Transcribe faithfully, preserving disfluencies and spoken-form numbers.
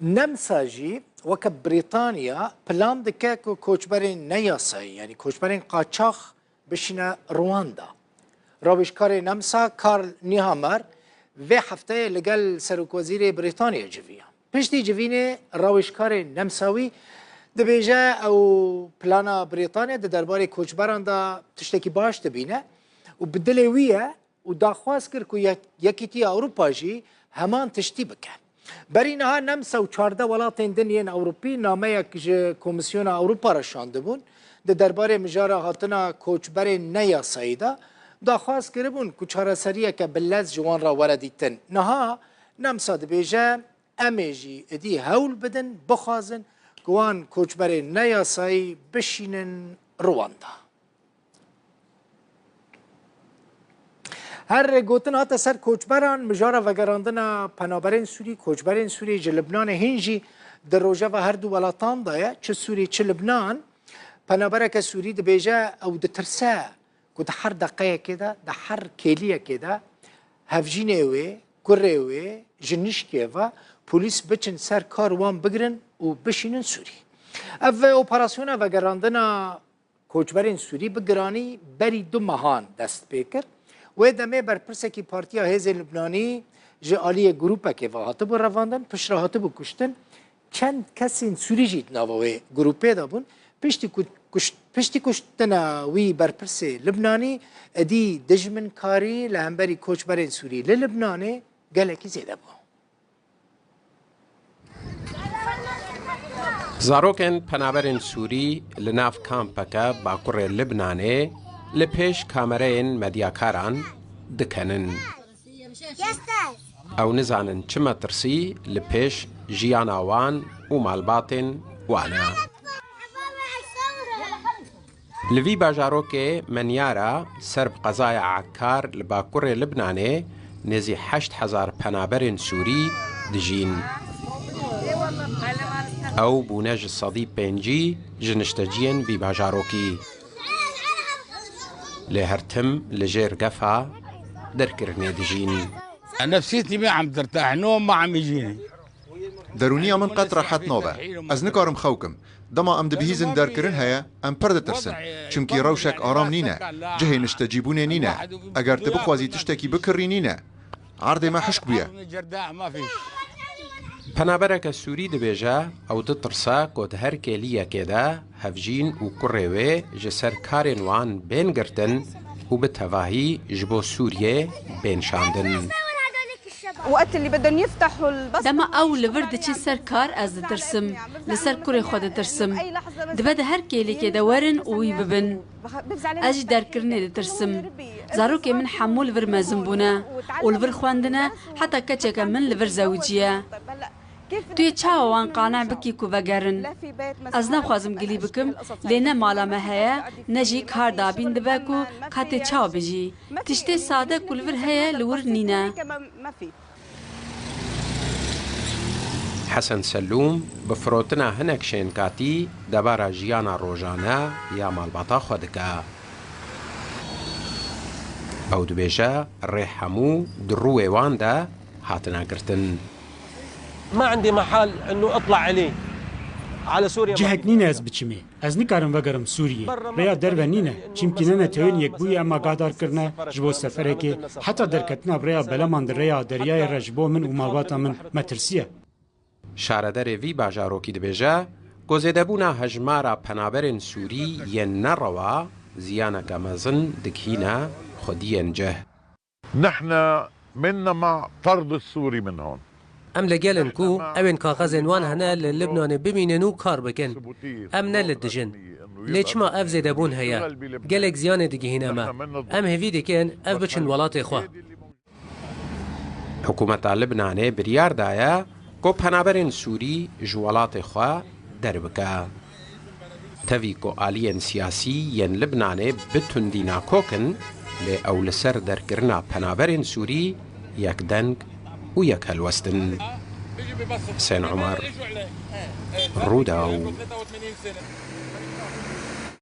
Nemsa jî weke Brîtanya plan dike ku koçberên neyasayî, yanî koçberên qaçax bişîne Rwanda. Rawêjkarê Nemsa Karl Nehammer vê hefteyê li gel Serokwezîrê Brîtanya civiya. Piştî civînê rawêjkarê Nemsa wî dibêje ew plana Brîtanya di derbarê koçberan de tiştekî baş dibîne û bi dilê wî ye û daxwaz kir ku Yek-, Yekîtiya Ewropa jî heman tiştî bike. Berî niha Nemsa û çardeh welatên din yên Ewropî nameyek ji Komîsyona Ewropa re şandibûn. Di derbarê mijara hatina koçberên neyasayî de daxwaz kiribûn ku çareseriyeke bi lez ji wan re were dîtin. Niha Nemsa dibêje, em ê jî êdî hewl bidin, bixwazin ku wan koçberên neyasayî bişînin Rwanda. Her gotin hate ser koçberan, mijara vegerandina penaberên Sûrî, koçberên Sûrî ji Libnanê hîn jî di rojeva her du welatan de ye, çi Sûrî, çi Libnan. Penabereke Sûrî dibêje ew ditirse ku di her deqeyekê de, di her kêliyekê de hevjînê wê, kurê wê, ji nişkê ve polîs biçin ser kar wan bigirin û bişînin Sûrî. Ev operasyona vegerandina koçberên Sûrî bi giranî berî du mehan dest pê kir. Wê demê berpirsekî Partiya Hêzên Libnanî ji aliyê grûpekê ve hatibû revandin, piştre hatibû kuştin. Çend kesên Sûrî jî di nava wê grûpê de bûn. Piştî ku-, kuşt-, piştî kuştina wî berpirsê Libnanî êdî dijminkarî li hemberî koçberên Sûrî li Libnanê gelekî zêde bû. Zarokên penaberên Sûrî li nav kampeke bakurê Libnanê li pêş kamereyên medyakaran dikenin. Ew nizanin çi metirsî li pêş jiyana wan û malbatên wan e. Li vî bajarokê Menyara ser bi qezaya Ekkar li bakurê Libnanê nêzî heşt hezar penaberên Sûrî dijîn. Ew bûne ji sedî pêncî ji nişteciyên vî bajarokî. Lê her tim li jêr gefa derkirinê dijîn. نفسيتي ما عم ترتاح، نوم ما عم يجيني. Derûniya min qet rehet nabe. Ez nikarim xew kim. Dema em dibihîzin derkirin heye, em pir ditirsin. Çimkî rewşek aram nîne. Cihê niştecîbûnê nîne. Eger tu bixwazî tiştekî bikirî nîne. Erdê me hişk bûye. Penabereke Sûrî dibêje, ew ditirse ku di her kêliyekê de hevjîn û kurê wê ji ser karên wan bên girtin û bi tevahî ji bo Sûriyê bên şandin. وقت اللي بدهم يفتحوا البصمة Dema ew li vir diçin ser kar, ez ditirsim. Li ser kurê xwe ditirsim. Dibe di her kêlîkê de werin û wî bibin. Ez jî derkirinê ditirsim. Zarokên min hemû li vir mezin bûne û li vir xwendine, heta keçeke min li vir zewiciye. Tu yê çawa wan qane bikî ku vegerin? Ez naxwazim gilî bikim, lê ne mala me heye, ne jî kar dabîn dibe ku ka tê çawa bijî. Tiştê sade ku li vir heye, li wir nîne. Hesen Selûm bi firotina hinek şênkatî debara jiyana rojane ya malbata xwe dike. Ew dibêje, rê hemû di rûyê wan de hatine girtin. ما عندي محل إنه أطلع إليه على سوريا. Cihek nîne ez biçimê. Ez nikarim vegerim Sûriyê. Rêya derve nîne. Çimkî ne netewên Yekbûyî em agahdar kirine ji bo seferekê. Heta derketina bi rêya beleman di rêya deryayê re ji bo min û malbata min metirsî ye. Şaredarê vî bajarokî dibêje ku zêdebûna hejmara penaberên Sûrî yên nerewa ziyaneke mezin digihîne xwediyên cih. نحن منا مع طرد السوري من هون. Em li gel in ku ew ên kaxezên wan hene li Libnanê bimînin û kar bikin. Em ne li dij in. Lê çima ev zêdebûn heye? Gelek ziyanê digihîne me. Em hêvî dikin ev biçin welatê xwe. Hikûmeta Libnanê biryar daye ku penaberên Sûrî ji welatê xwe derbike. Tevî ku aliyên siyasî yên Libnanê bi tundî nakok in, lê ew li ser derkirina penaberên Sûrî yek deng û yek helwest in. Husên Omer, Rûdaw.